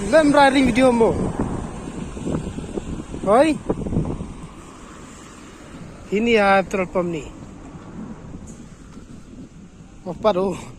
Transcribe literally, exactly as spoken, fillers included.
Lem rai ring video mo. Oi. Ini ha petrol pump ni. Opat oh.